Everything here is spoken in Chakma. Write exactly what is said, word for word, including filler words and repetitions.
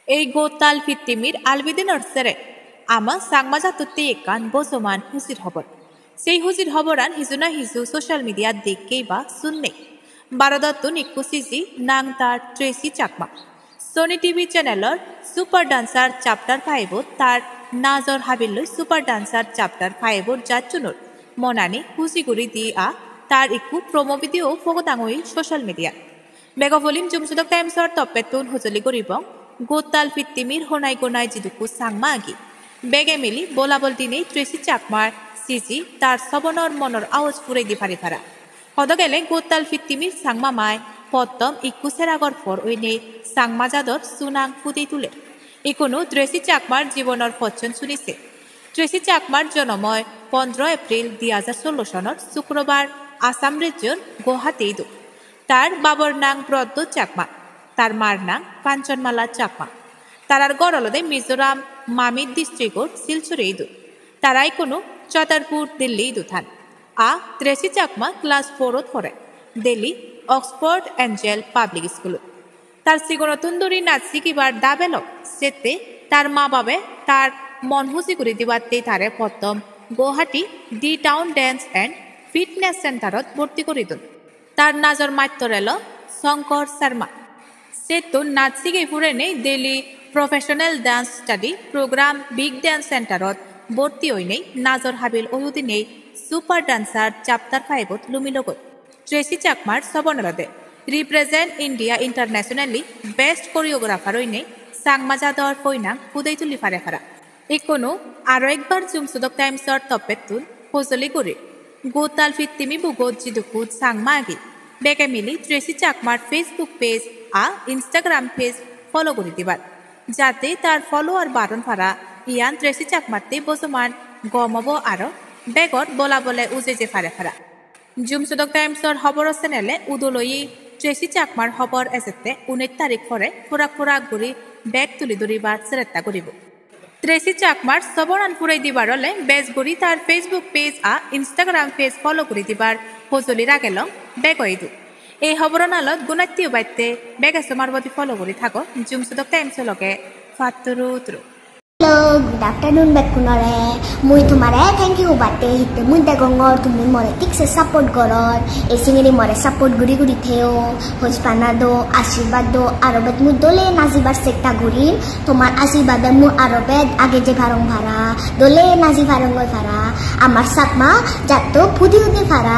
Ei gottal pittimir albidinor sere ama Changma jattotte ekkan bojoman hujir hobor. Sei hujir hoboran hiju na hiju social media dekkei ba sunnei. Bharotottun ikku siji nang tar Tracy Chakma. Sony T V channelor Super Dancer Chapter five-ot tar najor habilloi Super Dancer Chapter five-or judge-unor monani huji guri di a tar ikku promo video pogodang oi social media. Bego poilim Jumsudok Times-or toppettun hojoli guribong gottal pittimir honai gonai jidukku Changma agi. Bege mili bolabol dinei Tracy Chakmar siji tar sobonor monor aoj purei di pari para. Hodo gele gottal pittimir Changma mai pottom ikku seragor por oinei Changma jador sunang pudei tuler. Ikkunu Tracy Chakmar jibonor pocchon sunise. Tracy Chakmar jonom oi pondro April di hajar sollo sonor Sukrobar Assam rejjor Guwahati idu. Tar babor nang Proddo Chakma, tar mar nang Kanchanmala Chakma. Tarar gor olode Mizoram Mamit districtor Silchuri idu. Tara ikkunu Chhatarpur, Delhi idu than. A Tracy Chakma class four-ot pore, Delhi Oxford Angel Public School-ot. Tar sigonottun duri nach sigibar dab elo, sette tar ma babe tar mon huji guri dibatte tare pottom Guwahati D Town Dance and Fitness Center-ot bhorti guri dun. Tar najor mattor elo Shankar Sharma. Settun naj sigei purenei Delhi Professional Dance Study Program Big Dance Center-ot bhorti oinei najor habil oyudinei Super Dancer Chapter five-ot lumilogoi. Tracy Chakmar sobon olode represent India internationally best choreographer oinei Changma jador poinang pudei tuli pare para. Ikkunu aro ekbar Jumsudok Times-or toppettun hojoli guri gottal pittimi bugot jidukku Changma agi, bege mili Tracy Chakmar Facebook page a Instagram page follow guri dibar, jate tar follower baron para. Iyan Tracy Chakmatte bojoman gom obo aro begor bolabole ujei je pare para. Jumsudok Times-or hoboro channel-e udoloye Tracy Chakmar hobor ejette unesh tarik pore porak porak guri bek tuli duribar seretta guribo. Tracy Chakmar sobonan purei dibar ole bej guri tar Facebook page a Instagram page follow guri dibar hojoli ragelong bego idu. Ei hoboro nalot gunatte ubatte bege somar bodi follow guri thago Jumsudok Times-o loge. Patturu turu. Hello, good afternoon bekkunore. Mui tomare thank you hobatte hitte mui degongor tumi more thik se support goror. Ei singiri more support guri guri theyo. Hojpana do, ashirbad do, aro bet mui dole najibar chesta gurim. Tomar ashirbade mui aro bet age je parong para, dole naji parong goi para. Amar Chakma jatto pudi udi para.